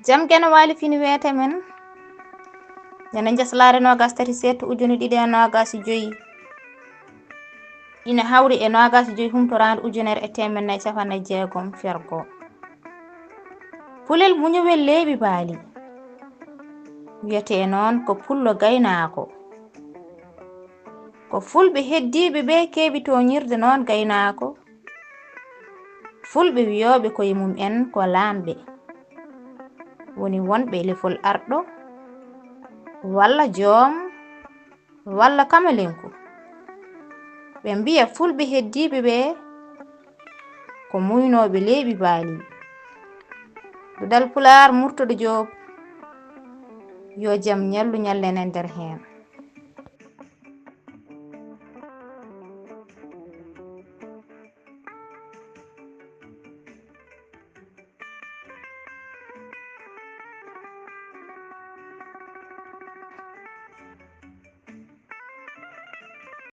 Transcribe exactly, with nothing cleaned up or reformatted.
Jam Geno Waali fini weete men, ñande njaslaare noogas tati seeɗa ujune ɗiɗi e noogas e joy, ina hawri e noogas e joy humtoraande ujunere e teemedde nayi e capanɗe jeegom fergo. Pulel muñowel leeɓi baali, wiyetee noon ko pullo gaynaako. Ko fulɓe heddiiɓe ɓe keewi tooñirde noon gaynaako. Fulɓe wiyooɓe koye mum en ko laamɓe, woni wonɓe lefol arɗo, walla joom, walla kamalenku. Ɓe mbiya fulɓe heddiiɓe ɓe ko muynooɓe leeɓi baali. Duɗal Pulaar Murtuɗo Joob, yo jam ñallu ñallen e nder heen.